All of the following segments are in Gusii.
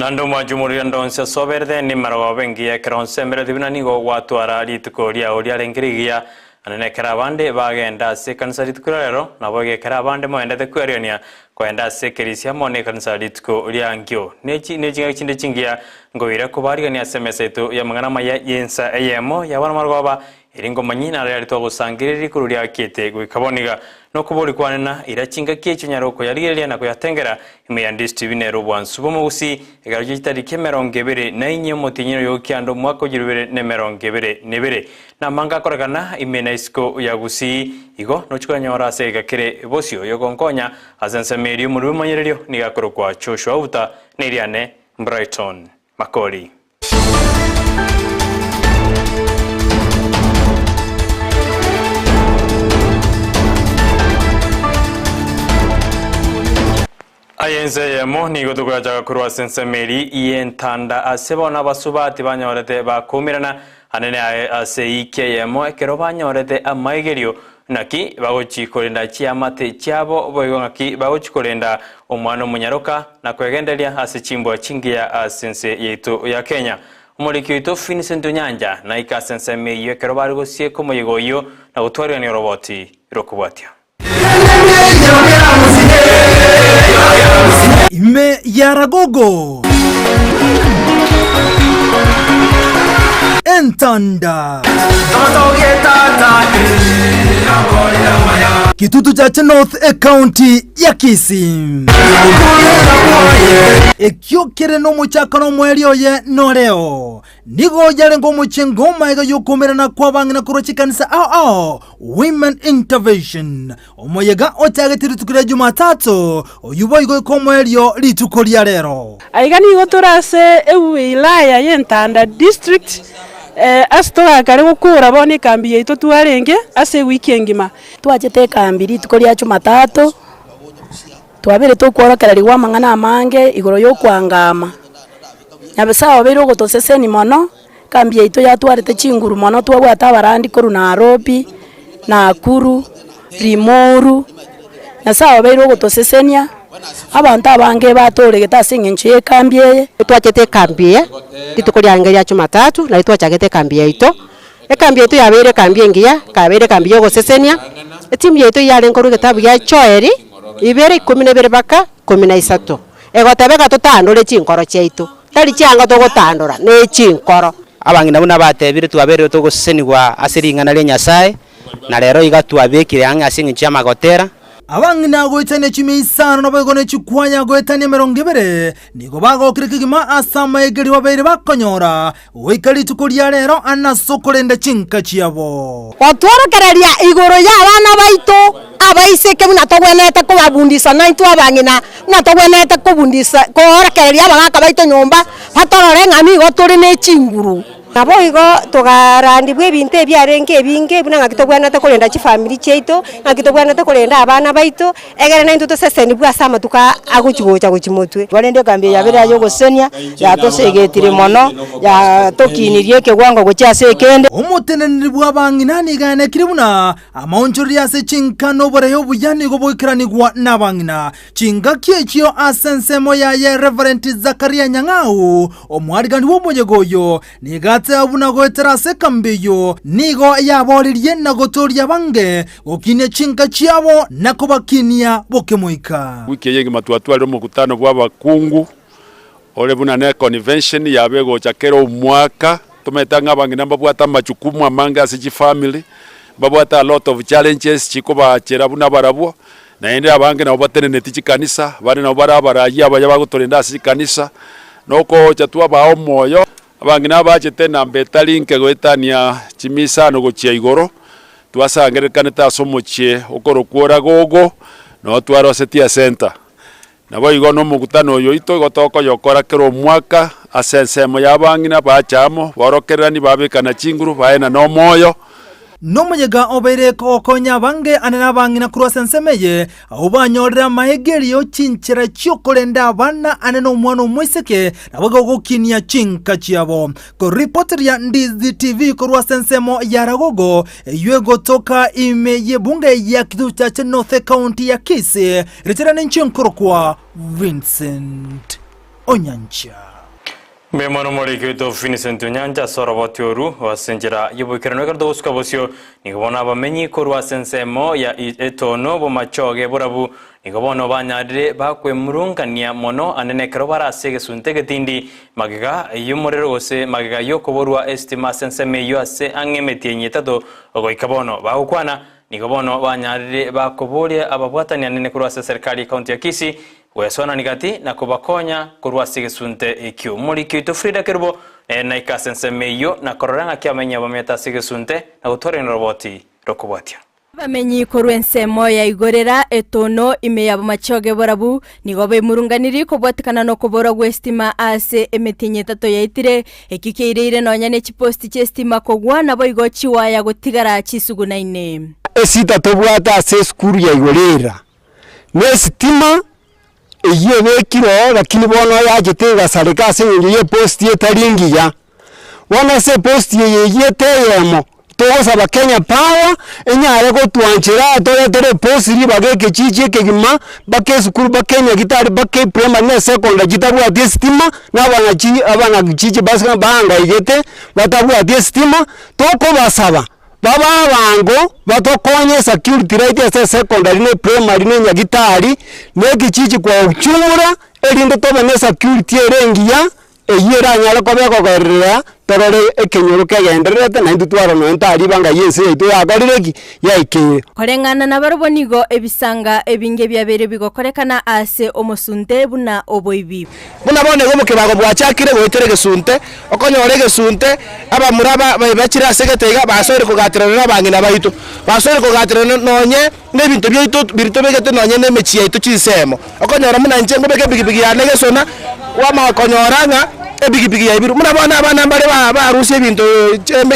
Naende omwanche omorwendo onsi asoberete nimarogoba engiya ekero onsemeretie buna nigo gwatwara rituko riao riarenge rigiya. Naende nekero abande bagenda ase ekanisa rituko ria rero, naboigo ekero abande moendete kwearigania kogenda ase ekerisia amo nekanisa rituko ria ankio. Nechi nechingaki chinde chingiya nkoira kobaarigania ase emesa yaito y'amang'ana amaya y'ensa eyemo ya bono marogoba, Eri ngomanyi naro yari twagosangereria rikuru riakiete goika bono iga. Nokobori kwane na ira chingaki echio nyare okoyarigereria na koyatengera ime ya Ndisi TV nere obwansu bw'omogusi ekero gie chitariki 24 omotienyi oyo okianda omwaka o 2021. Namange akorekana ime na isiko ya Gusii igo nochi koyanyora ase egeka kere bosio yogonkonya ase ensemo eria omorwbi omonyererio nigo akorokwa Joshua Outa na eriane Brighton Makori. Aye ense eyemo nigo togochaka korwa ase ensemo eri y'entanda ase bono abasubati banyorete bakoumerana anene aye ase eiki eyemo ekero banyorete amaigerio naki bagochi korenda chiamate chiabo boigo ng'aki bagochi korenda omwana omonyaroka na kwegendereria ase chimbwa chingiya ase ense yaito ya Kenya. Omoriki oito Vincent Onyancha naike ase ensemo eyio ekero bare gosieka omoyega oyio na gotwarigania oroboti rokobwatia. Ime ya Ragogo. Entanda. Kitutu Chache North Ecounty ya Kisii. Ekio kere nomochakano omoerio oye noreo. Nigo yarenge omochengo omaiga y'okoumerana kw'abang'ina korwa chikanisa ao ao, Women Intervention. Omoyega ochagete rituko ria Jumatatu, oyio boigo oika omoerio rituko ria rero. Aiga nigo tore ase ewilaya y'Entanda District, ase togakare gokora bono ekambi yaito twarenge ase ewiki engima. Twachete ekambi rituko ria Jumatatu, twabere tokworokererigwa amang'ana amange igoro y'okoangama. Nyasae obeire ogotosesenia mono, ekambi yaito yatwarete chinguru mono twabwate abarandi korwa Nairobi, Nakuru, Limuru, Nyasae obeire ogotosesenia, abanto abange batoregete ase eng'encho ya ekambi eye. Twachete ekambi eye rituko riarenge ria Jumatatu, nario twachagete ekambi yaito. Ekambi yaito yabeire ekambi engiya, ekabeire ekambi ya ogosesenia, etimu yaito yarenge korwa egetabu gia Joeli, ibere ikomi na ibere mpaka ikomi na isato. Egoteba eka totandore chinkoro chiaito, tari chianga togotandora, ne chinkoro. Abang'ina buna batebire twabeire togosesenigwa ase ring'ana ria Nyasae, na rero iga twabekire ang'e ase engencho y'amagotera. Abang'ina goetania chimia isano naboigo ne chikwaya goetania 20 nigo bagokire kegima ase amaegerio babeire bakonyora Goika rituko ria rero ase okorenda chinka chiabo. Gotworokereria igoro y'abana baito abaiseke buna togwenerete kobabundisa naintwe abang'ina buna togwenerete kobundisa koorokereria abagaka baito nyomba batorore ng'a nigo tore ne chinguru. Naboigo togarandibwa ebinto ebiarenge ebinge buna ng'aki tobwenerete korenda chifamiri chiaito, ng'aki tobwenerete korenda abana baito, Egere naintwe tosesenigwe ase amatuko agochia gocha gochia motwe. Korende ekambi eye yabeire ay'ogosesenia, yatosegetire mono, yatokinirie ekewango gochia ase ekende. Omoteneneri bw'abang'ina nigo aenekire buna amaonchoreria ase chinka na oboraia obuya nigo boikeranigwa nabang'ina. Chingaki echio ase ensemo yaye Reverend Zakaria Nyang'au, omwarigani bw'omoyega oyo, Nigo ateba buna goetera ase ekambi eyio nigo yaboririe na gotooria abange gokinia chinka chiabo na kobakinia bokemoika. Wiki eye engima twatwarire omokutano bw'abakungu ore buna ne convention yabo egocha kera omwaka. Tomanyete ng'a abang'ina mbabwate amachukumu amange ase chifamily, mbabwate a lot of challenges chikobachera buna barabwo, naende abange nabo bateneneti chikanisa, abande nabo bare abarayia abaya bagotorenda ase chikanisa, na okocha twabaa omoyo. Abang'ina abachete enamba etari nke goetania chimisano gochia igoro, twasangererekanete ase omochie okorokwa Oragogo, nao twarosetie esenta. Naboigo nomokutano oyo oito igo tokoyokora kera omwaka ase ensemo y'abang'ina bacha amo, borokererani, babekana chinguru, baenana omoyo. Nomoyega obeire kogokonya abange ane nabang'ina korwa ase ensemo eye, abwo banyorire amaegerio chinchera chi'okorenda abana ane nomwana omoiseke, naboigo gokinia chinka chiabo. Koripoteria Ndizi TV korwa ase ensemo ya Ragogo, eyio egotoka ime y'ebunge ya Kitutu Chache North Ekaunti ya Kisii, richera ninche nkorokwa Vincent Onyancha. Mbuya mono omoriki oito Vincent Onyancha ase oroboti oru ase enchera y'oboikeranu ekero togosuka bosio. Nigo bono abamenyi korwa ase ensemo ya etono bomachoge borabu nigo bono banyarire bakwemurungania mono ande nekero bare ase egesunte egetindi magega y'omorero gose magega y'okoborwa esitima ase ensemo eyio ase ang'e emetienyi etato goika bono bagokwana nigo bono banyarire bakoboria ababwatani anene korwa ase eserikari y'ecounty ya Kisii Gwesoanani gati na kobakonya korwa ase egesunte ekio. Omoriki oito Frida Kerubo nere naike ase ensemo eyio na korora ng'aki abamenyi abamenyete ase egesunte na gotwarania noroboti rokobwatia. Abamenyi korwa ensemo ya igorera etono ime y'abamachoge borabu nigo baimurunganirie kobwatikana nokoborwa gw'esitima ase emetienyi etato yaetire, ekio kiaireire nonya ne chiposti chi'esitima kogwa naboigo chiwaya gotigara chisugunaine. Esita tobwate ase esukuru ya igorera Nesitima eyio ebekire oo lakini bono yachete egasareka ase eng'encho ya eposti etari engiya. Bono ase eposti eye eyiete eyemo, togosaba Kenya Power, enyare gotwanchera toretere eposti ribaga ekechichi ekegima, mpaka esukuru mpaka enyagitari mpaka eprimary na esecondary chitabwati esitima, na abanachi abanachichi base baangaigete batabwati esitima, tokobasaba. Babe abango batokonye esecurity light ase esecondary na eprimary na enyagitari, na ekichichi kwa ujumla, erinde tobe na esecurity ere engiya, eywo eranyare koba ekogerera torore ekenyoro kegendererete naintwe twarora nonye tariba ng'a ense yaito yakorire ki? Yaikeire. Koreng'ana nabarabwo nigo ebisanga ebinge biabeire bigokorekana ase omosunte buna oboibi. Buna bono igo omokebago bwachakire goetera egesunte, okonyora egesunte, abamura bachire ase egete iga basoire kogaterana nabang'ina baito, basoire kogaterana nonye nebinto biaito biria tobegete nonye nemechie yaito chinsemo. Okonyora buna inche nkobeka epikipiki yane egesona, kwamanya konyora ng'a epikipiki yaibirwe. Buna bono abana mbare barusia ebinto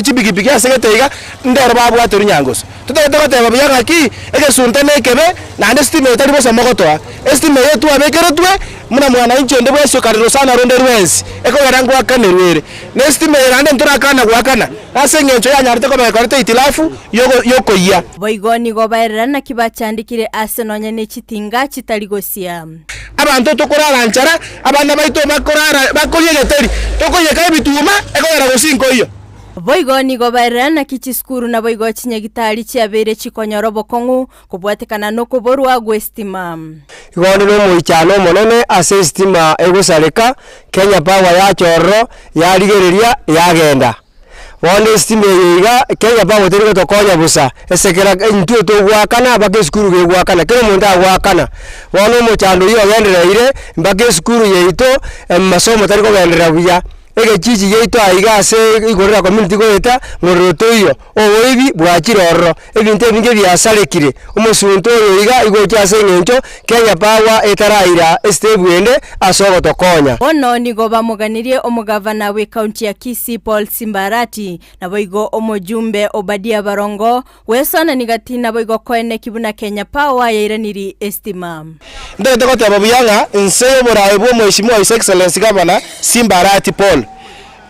chipikipiki ase egete iga, ndero babwate runyangoso. Totagete goteba buya ng'aki, egesunte nekebe, naende esitima eye tari bosa mogotoa. Esitima eye twabekeretwe buna mwananchi onde bwensi okare rosana ronde rwensi, ekogera ngoakanerwe ere. Na esitima eye naende ntorakana goakana, ase engencho yanyarete koba ekorete hitilafu yokoyia. Boigo nigo baerera naki bachandekire ase nonya ne chitinga chitari gosia. Abanto tokorara nchara, abana baito bakorara bakoria egeteri, tokoiyeka ebituma, ekogera gose inkoiyo. Boigo nigo baerera naki chisukuru naboigo chinyagitari chiabeire chikonyora obokong'u kobwatekana nokoborwa gw'esitima. Igo onde nomoichano omonene ase esitima egosareka, Kenya Power yacha ororo, yarigereria, yagenda. Bono esitima eye iga, Kenya Power teri gotokonya bosa, ase kera intwe togoakana mpaka esukuru gegoakana, kera omonto agoakana. Bono omochando oyio ogendereire, mpaka esukuru yaito, amasomo tari kogenderera buya. Egechichi giaito aiga ase igoro ria community goeta, morero toiyo, oboibi bwachire ororo, ebinto ebinge biasarekire, omosunte oyo iga igochia ase eng'encho Kenya Power etaraira estep ende ase ogotokonya. Bono nigo bamoganirie omogavana bw'ecounty ya Kisii Paul Simba Arati, naboigo omojumbe Obadia Barongo, Gwesonani gati naboigo koeneki buna Kenya Power yairaniri estima. Ntagete goteba buya ng'a inse y'oboraai bw'Omheshimiwa His Excellency Governor Simba Arati Paul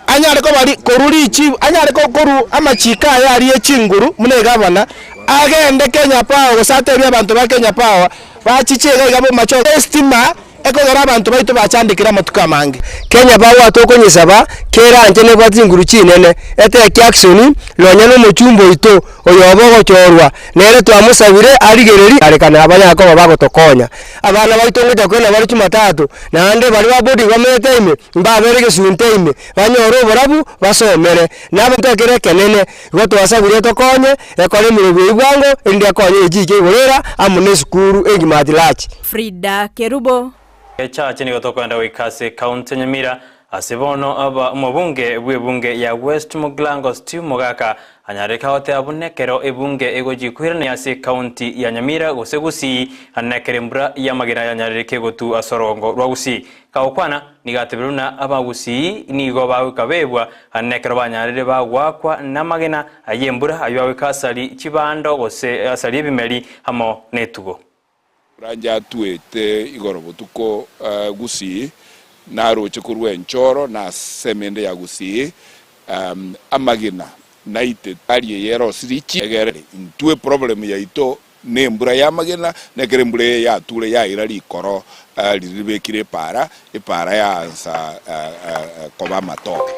anyare koba ri koru richibu anyare ko koru amachiko aye aria ye chinguru buna egavana agende Kenya Power gose atebie abanto ba Kenya Power bachiche iga iga bomache estima Ekogera abanto baito bachandekire amatuko amange. Kenya power tokonyesaba kera anche nebwate chinguru chinene etake action nonya nomochumba oito oyoba ogochorwa nere twamosabire arigereri arekane abanyare koba bagotokonya abana baito ngocha koenda bare jumatatu naende baria ba boarding bamenyete ime mbabere egesunte ime banyore oborabu basomere na abanto ekero ekenene igo twasabire etokonye ekore emeremo eywo bwango erinde ekonye egechichi kia igoro amo na esukuru engima at large. Frida Kerubo. Echache nigo tokoenda goika ase ekaunti ya Nyamira ase bono aba omobunge bw'ebunge ya West Mugrango Steve Mogaka anyareke goteba buna ekero ebunge egochia koirania ase ekaunti ya Nyamira gose Gusii ande nekero embura y'amagena yanyarereke gotu ase orogongo rwa Gusii. Kagokwana nigo atebire buna abagusii nigo bagoika bebwa ande nekero banyarire bagoakwa namagena ay'embura ayio agoika asari chibando gose asari ebimeri amo netugo. Oranche atwete igoro botuko Gusii, naroche korwa enchoro na ase emende ya Gusii, amagena naite arie yerosiri chi egere intwe problem yaito. Nembura y'amagena, na ekero embura eye yature yaira rikoro riria ribekire epaara, epaara yaansa koba amatoke.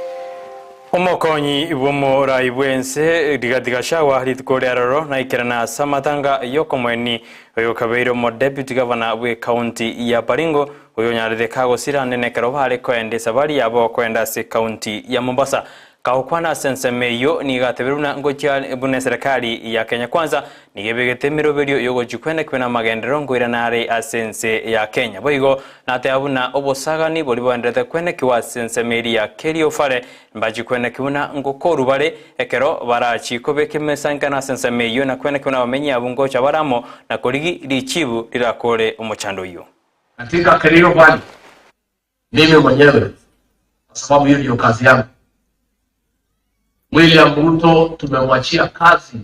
Omokonyi bw'omorai bw'ense Rigathi Gachagua rituko ria roro naikerana ase amatanga y'okomoeni oyokabeire omodeputy governor bw'ecounty ya Baringo oyonyarete kagosira ande nekero bare koenda esabari yabo koenda ase ecounty ya Mombasa. Kagokwana ase ensemo eyio nigo atebire buna ngochia buna eserekari ya Kenya Kwanza nigo ebegete emeroberio yogochia kwenekwa namagenderero nkoirana are ase ense ya Kenya. Boigo nateba buna obosagani boria boenderete kwenekiwa ase ensemo eria ya Kerio Valley mbachie kweneki buna ngokoru bare ekero barachie kobeka emesankano ase ensemo eyio na kweneki buna abamenyi abwo ngocha bare amo na korigi richibu rirakore omochando oyio. Katika Kerio Valley mimi mwenyewe kwa sababu hiyo ndiyo kazi yangu. William Ruto tumemwachia kazi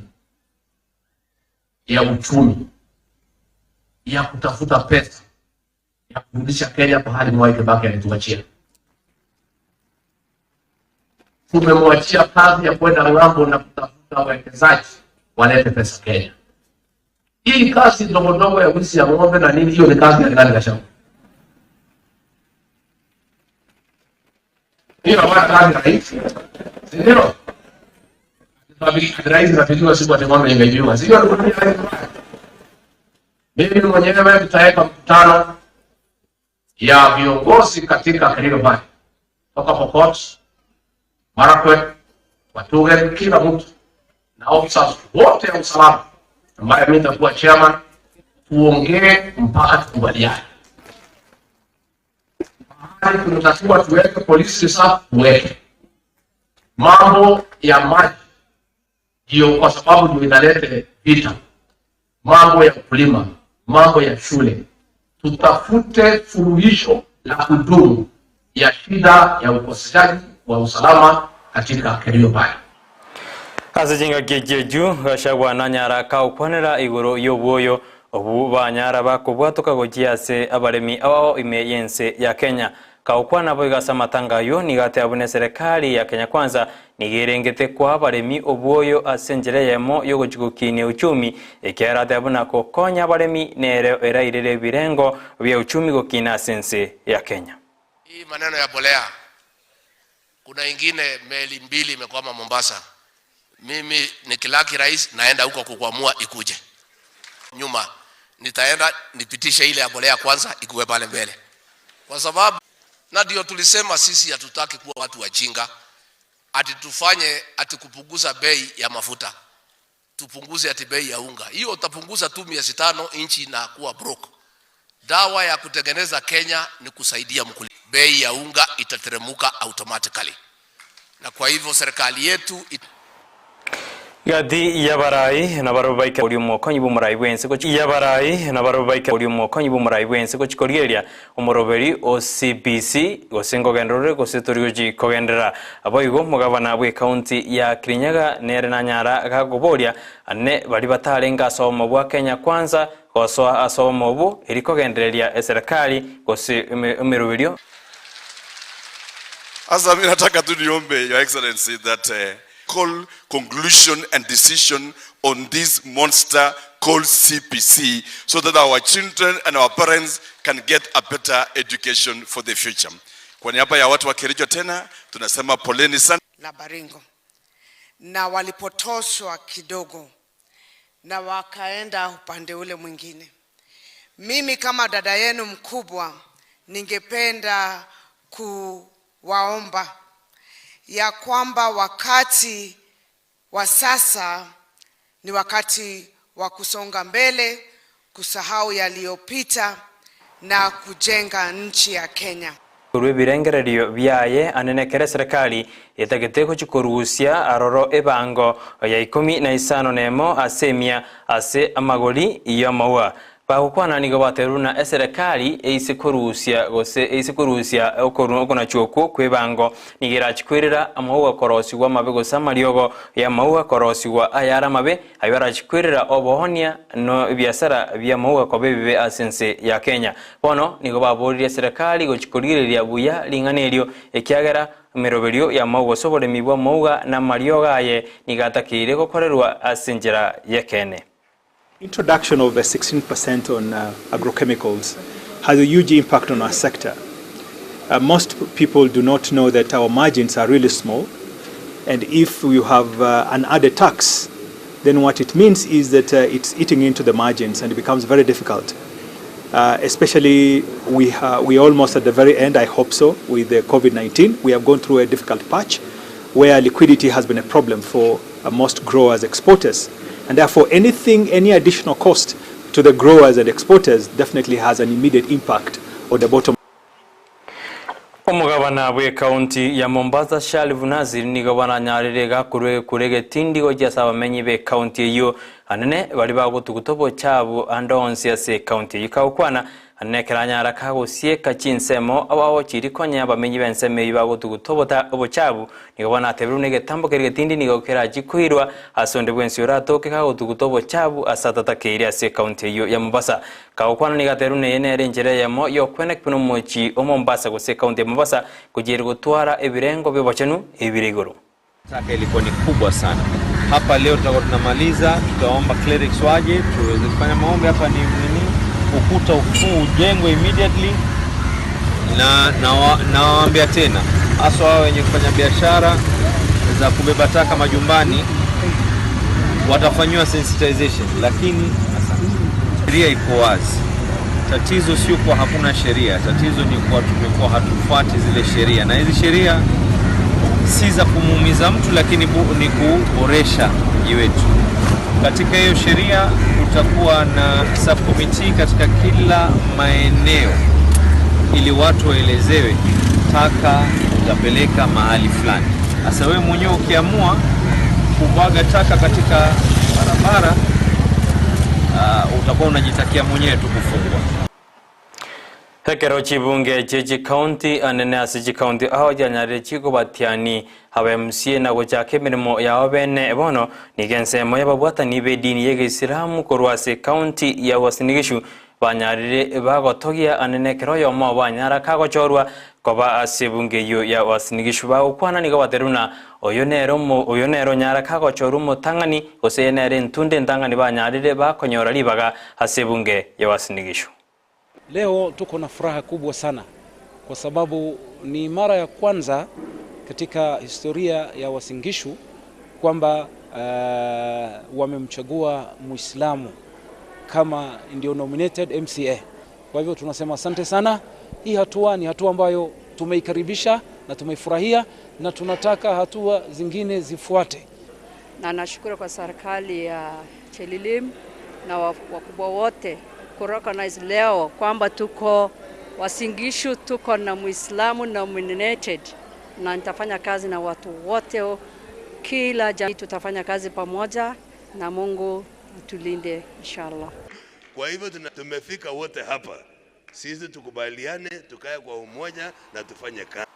ya uchumi, ya kutafuta pesa, ya kurudisha Kenya pahali Mwai Kibaki alituachia. Tumemwachia kazi ya kwenda ng'ambo na kutafuta wawekezaji walete pesa Kenya. Hii kazi ndogo ndogo ya wizi ya ng'ombe na nini, hiyo ni kazi ya Rigathi Gachagua. Hiyo hawana kazi rahisi, si ndio? Rais anapigiwa simu ati ng'ombe imeibiwa, sio? Mimi mwenyewe nitaweka mkutano ya viongozi katika Kerio Valley, toka Pokot, Marakwet, Watugen, kila mtu na officers wote ya usalama ambaye mimi nitakuwa chairman, tuongee mpaka tukubaliane. Mahali tunatakiwa tuweke polisi reserve, tuweke. Mambo ya maji ndio, kwa sababu ndio inaleta vita. Mambo ya ukulima, mambo ya shule, tutafute suluhisho la kudumu ya shida ya ukoseshaji wa usalama katika Kerio Valley. Ase chingaki echi echio, Gachagua nanyara kagokwanera igoro y'obwoyo obwo banyara bakobwatoka gochia ase abaremi abao ime y'ense ya Kenya. Kagokwana boigo ase amatanga ayio, nigo ateba buna eserekari ya Kenya Kwanza nigo erengete koa abaremi obwoyo ase enchera eyemo y'ogochia gokinia uchumi, ekiagera ateba buna gokonya abaremi nere erairere ebirengo bia uchumi gokina ase ense ya Kenya. Hii maneno ya bolea, kuna ingine meli mbili imekwama Mombasa. Mimi nikilaki rais naenda huko kukwamua ikuje nyuma, nitaenda nipitishe ile ya bolea kwanza ikuwe pale mbele, kwa sababu na ndio tulisema sisi hatutaki kuwa watu wajinga, ati tufanye ati kupunguza bei ya mafuta, tupunguze ati bei ya unga. Hiyo utapunguza tu miezi tano, nchi inakuwa broke. Dawa ya kutengeneza Kenya ni kusaidia mkulima. Bei ya unga itateremuka automatically, na kwa hivyo serikali yetu it Gati y'abarai nabarabwo baike oria omokonyi bw'omorai bw'ense gochi y'abarai nabarabwo baike oria omokonyi bw'omorai bw'ense gochi korigereria omoroberi o CBC gose nkogenderera ore gose tori gochi kogenderera. Boigo omogabana bw'ecounty ya Kirinyaga nere nanyara gakoboria ane baria batarenge ase obomo bwa Kenya Kwanza gosoa ase obomo obwo eri kogendereria eserekari gose emeroberio. Sasa mimi nataka tu niombe Your Excellency that call conclusion and decision on this monster called CPC so that our children and our parents can get a better education for the future. Kwa niaba ya watu wa Kericho tena tunasema poleni sana. La Baringo na walipotoshwa kidogo na wakaenda upande ule mwingine. Mimi kama dada yenu mkubwa ningependa kuwaomba ya kwamba wakati wa sasa ni wakati wa kusonga mbele, kusahau yaliyopita na kujenga nchi ya Kenya. Korwa ebirengererio biaye anene ekero eserekari etagete gochia korusia aroro ebango ya ikomi na isano na emo ase emia ase amagori y'amaua. Bagokwana nigo batebirie buna eserekari eise korusia gose eise korusia okonachwa okwo kw'ebango nigo erachie koirera amauga korosigwa amabe gose amariogo y'amauga korosigwa ayare amabe ayio arachie koirera oboonia no ebiasara bi'amauga koba ebibe ase ense ya Kenya. Bono nigo baboririe eserekari gochia korigereria buya ring'ana erio ekiagera emeroberio y'amauga gose oboremi bw'amauga na amariogo aye nigo atakeire gokorerwa ase enchera y'ekeene. Introduction of a 16% on agrochemicals has a huge impact on our sector. Most people do not know that our margins are really small, and if you have an added tax, then what it means is that it's eating into the margins and it becomes very difficult. Especially we we almost at the very end, I hope so, with the COVID-19. We have gone through a difficult patch where liquidity has been a problem for most growers, exporters. And therefore, anything, any additional cost to the growers and exporters definitely has an immediate impact on the bottom. Omogabana bw'ekaunti ya Mombasa Sharif Nassir nigo baranyarire gakorwa egekura egetindi gochia ase abamenyi b'ekaunti eyio anene baria bagotuguta obochabu ande onsi ase ekaunti eyio kagokwana anene ekero anyara kagosieka chinsemo abaochiri konya abamenyi b'ensemo eyio bagotuguta obota obochabu nigo bono atebirie buna egetambo keria egetindi nigo kerachie koirwa ase onde bwensi oratoke kagotuguta obochabu ase atatakeire ase ekaunti eyio ya Mombasa. Kagokwana nigo atebirie buna eye nere enchera eyemo ya okweneka buna omochie o Mombasa gose ekaunti ya Mombasa gochiria gotwara ebirengo bia obochenu ebire igoro. Taka ilikuwa ni kubwa sana. Hapa leo tutakuwa tunamaliza, tutaomba clerics waje tuweze kufanya maombi hapa. Ni nini, ukuta ukuu ujengwe immediately, na nawaambia tena, haswa wao wenye kufanya biashara za kubeba taka majumbani watafanyiwa sensitization, lakini sheria iko wazi. Tatizo sio kwa hakuna sheria, tatizo ni kwa tumekuwa hatufuati zile sheria, na hizi sheria si za kumuumiza mtu, lakini ni kuboresha mji wetu. Katika hiyo sheria kutakuwa na subcommittee katika kila maeneo, ili watu waelezewe taka utapeleka mahali fulani. Sasa wewe mwenyewe ukiamua kumwaga taka katika barabara, utakuwa unajitakia mwenyewe tu kufungwa. Ekero chibunge chie chikaunti anene ase chikaunti ao chianyarire chikobatiani aba MCA na gochaka emeremo yao bene bono nigo ensemo y'ababwatani b'edini ya egeisilamu korwa ase ekaunti ya Uasin Gishu banyarire bagotogia anene ekero oyomo banyara kagochorwa koba ase ebunge eyio ya Uasin Gishu bagokwana nigo baterire buna oyo nere oyo nere onyara kagochorwa omotang'ani gose nere entunde entang'ani banyarire bakonyora ribaga ase ebunge ya Uasin Gishu. Leo tuko na furaha kubwa sana kwa sababu ni mara ya kwanza katika historia ya Uasin Gishu kwamba wamemchagua Muislamu kama ndio nominated MCA. Kwa hivyo tunasema asante sana. Hii hatua ni hatua ambayo tumeikaribisha na tumeifurahia na tunataka hatua zingine zifuate. Na nashukuru kwa serikali ya Chelilim na wakubwa wote kurecognize leo kwamba tuko Uasin Gishu, tuko na Muislamu nominated, na nitafanya kazi na watu wote, kila jamii tutafanya kazi pamoja na Mungu atulinde inshallah. Kwa hivyo tumefika wote hapa, sisi tukubaliane, tukae kwa umoja na tufanye kazi.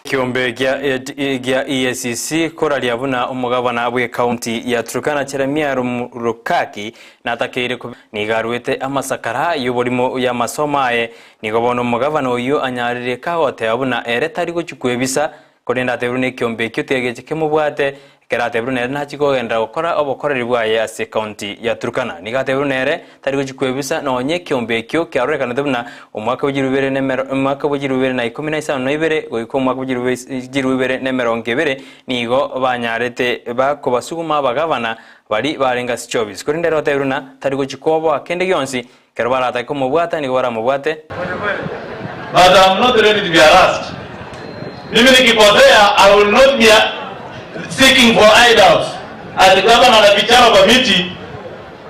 Kiombe gia EACC koraria buna omogabana bwe county ya Turkana Jeremiah Rukaki natakeire nigarwete amasakara y'oborimo ya masomo aye nigo bono omogabana oyo anyarire kagoteba buna ere tari gochukwa ebisa korende atebire na ekiombe ekio tigeche kemobwate ekero atebire nere nachikogendera gokora obokoreri bwaye ase county ya Turkana nigo atebire nere tari gochukwa ebisa nonye ekiombe ekio kiarorekanete buna omwaka bw'igiri bibere omwaka bw'igiri bibere na ikumi na isano na ibere goika omwaka bw'igiri bibere na emerongo ebere nigo banyarete bakobasuguma abagabana bari barenga ase chiofisi korende ere otebire buna tari gochikoboa kende gionsi ekero baratake komobwata nigo baramobwate. But I'm not ready to be harassed. Mimi nikipotea, I will not be seeking for hideouts. Ati kama anafichana kwa miti,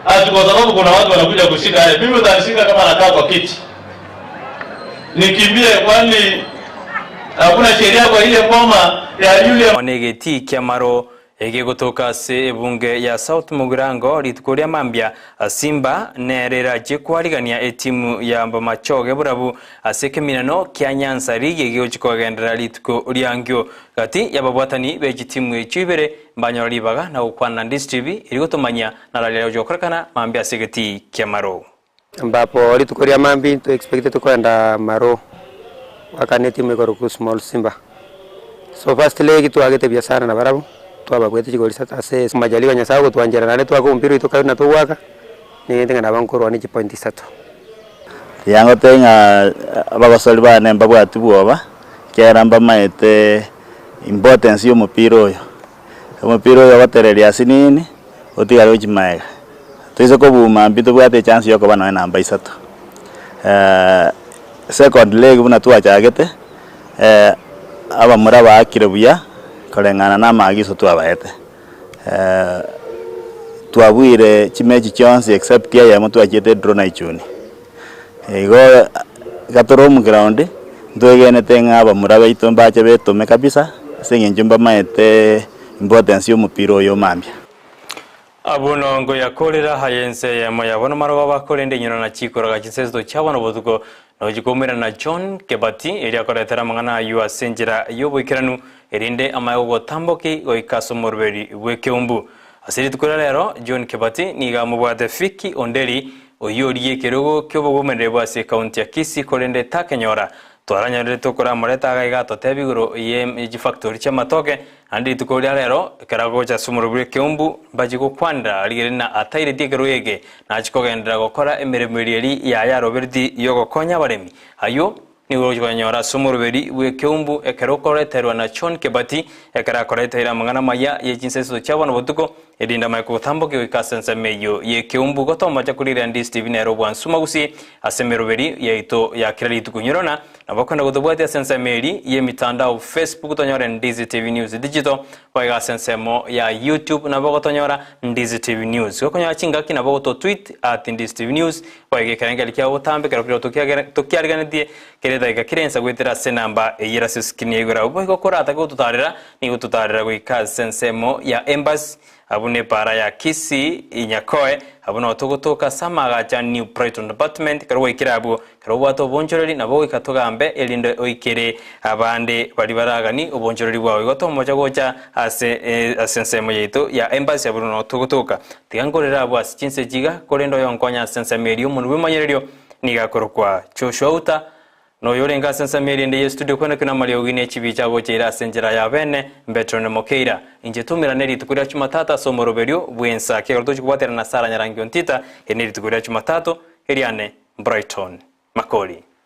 ati kwa sababu kuna watu wanakuja kushika haya. Mimi utanishika kama nakaa kwa kiti. Nikimbie kwani hakuna sheria kwa ile boma ya yule negeti kiamaro egegotoka ase ebunge ya South Mugirango rituko ria mambia Simba nerera chikwarigania etimu ya Mbamachoge burabu ase ekeminano kia Nyanza League egegochikogendera rituko riangio gati yababwatani bechitimu echio ibere mbanyora ribaga na gokwana Ndisi TV eri nararia gochokorekana mambia ase egeti kiamaro ambapo rituko ria mambi tu expect tukwenda maro wakane timu ikoroku small Simba. So first leg twagete biasara na barabu twababwete chigori ase majaliwa nyasaye gotwanjera nare twaka ompira oito kabe na togwaka. Nigo ng'a nabo nkorwa ne chipoint isato. Riria ngotebia ng'a abagosori bane mbabwati bwoba, ekiagera mbamaete importance ya omopira oyo. Omopira oyo ogotereria ase nini, otigare gochia magega. Toise kobuma mbi tobwate echance ya okoba nonye namba isato. Second leg buna twachagete, abamura baakire buya koreng'ana na amaagiso twabaete. Twabuire chimechi chionsi except eyemo twachiete draw na Ichuni. Igo iga tore omoground, ntwegenete ng'a abamura baito mbache betome kabisa, ase eng'encho mbamaete importance ya omopira oyo mambia. Abwo nongo yakorera aye ense eyemo yabo namarogoba, korende inyora na chikoraga chinseto chiabo nobotuko, nochikoumera na John Kebati, erio akoretera amang'ana ayio ase enchera y'oboikeranu, erinde amanye gogotamboki goika ase omoroberi bw'ekeumbu. Ase rituko ria rero, John Kebati nigo amobwate Fiki Onderi, oyio origie ekerogo ki'obogomereri bwa ase ekaunti ya Kisii korende takenyora. Twaranyorire tokoramoreta iga iga atotebie igoro ye chifactori chi'amatoke, naende rituko ria rero ekero agocha ase omoroberi bw'ekeumbu mbachi gokwanera rigereria na atairetie ekerogo eke nachi kogenderera gokora emeremo eria eri yaye arobereti y'ogokonya abaremi. Ayio Nigo ogochia koyanyora ase omoroberi bw'ekeumbu ekero okoreterwa na John Kebati, ekero akoreteire amang'ana amaya ye chinseso chia bono botuko, erinde amanye kogotambokia goika ase ensemo eyio y'ekeumbu. Gotomocha korire Ndisi TV nere obwansu magusi ase emeroberi yaito ya kera rituko. Inyorana nabo okwenda gotobwatia ase ensemo eri y'emitandao Facebook tonyore Ndizi TV News Digital, boigo ase ensemo ya YouTube nabo ogotonyora Ndizi TV News. Gokonyora chingaki nabo ogototweet at Ndizi TV News Boigo ekerengerio kia botambe kero keria tokiariganetie kere edageka kere ensa goetera ase enamba eyio ere ase escreen ya igoro abwo. Boigo koratake gototarera, nigo ototarera goika ase ensemo ya Embassy, abwo ne epaara ya Kisii, Nyakoe, abwo nao togotoka ase amaagacho a New Brighton Apartment. Ekero gwaikire abwo, ekero obwate obonchoreri nabo goika togambe erinde oikere abande baria baragani obonchoreri bwao. Igo tomocha gocha ase ase ensemo yaito ya Embassy abwo nao togotoka. Tiga nkorere abwo ase chinse echi iga, korende oyonkonya ase ensemo eria omonwe bw'emanyererio nigo akorokwa Joshua Uta, na oyorenge ase ensemo eria ende y'estudio kwenekio namariogi ne chibicha agocha ire ase enchera ya bene, Mbetrone Mokeira. Inche tumerane rituko ria Chumatatu ase omoroberio bw'ensa kiagera tochi kobwaterana na Sarah Nyarangi Ontita, eri nerituko ria Chumatatu, eriane Brighton Makori.